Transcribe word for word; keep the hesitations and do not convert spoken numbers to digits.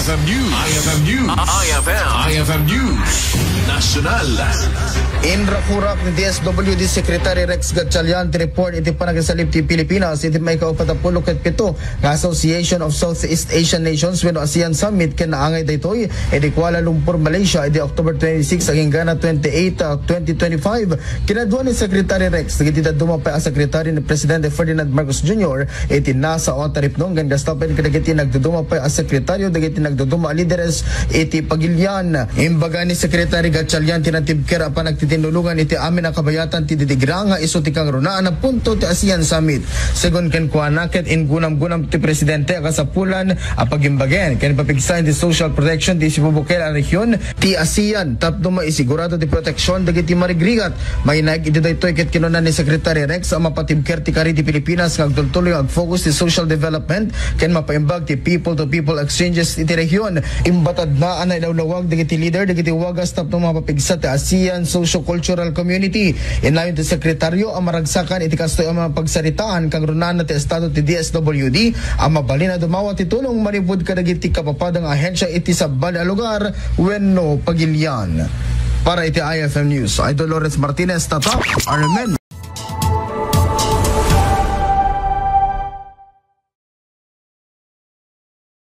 F M News. I F M News. I F M. I F M News. National. Inrakurak ni D S W D Secretary Rex Gatchalian ti report iti panakisalip ti Pilipinas iti maikaupat a pulo ket pito nga Association of Southeast Asian Nations wenno ASEAN Summit ken naangay daytoy iti Kuala Lumpur, Malaysia, iti October twenty-six agingga na twenty-eight, ah, twenty twenty-five. Kinadua ni Secretary Rex dagiti dadduma pay a sekretaryo ni Presidente Ferdinand Marcos Junior iti nasao a taripnong ken kasta pay kadagiti nagduduma pay a sekretaryo dagiti nagduduma a lideres iti pagilian. Imbaga ni Secretary Gatchalian ti natibker a panagtitinulongan iti amin a kabayatan ti didigra nga isu ti kangrunaan a punto ti ASEAN Summit. Segun kenkuana, ket ingunam-gunam ti Presidente a kasapulan a pagimbagen ken papigsaen ti social protection ti sibubukel a rehiyon ti ASEAN tapno maisigurado ti proteksyon dagiti marigrigat. Mainaig iti daytoy ket kinuna ni Secretary Rex a mapatibker ti kari ti Pilipinas nga agtultuloy nga agfocus ti social development ken mapaimbag ti people-to-people exchanges iti rehiyon. Imbatadna a nailawlawag dagiti leader dagiti wagas tapno mapapigsa ti ASEAN socio-cultural community. Innayon ti sekretaryo a maragsakan iti kastoy a mga pagsaritaan kangrunaan ti estado ti D S W D a mabalin a dumawa ti tulong manipud kadagiti kapapadang ahensya iti sabali a lugar wenno pagilian. Para iti I F M News, Idol Lawrence Martinez, Tata Armen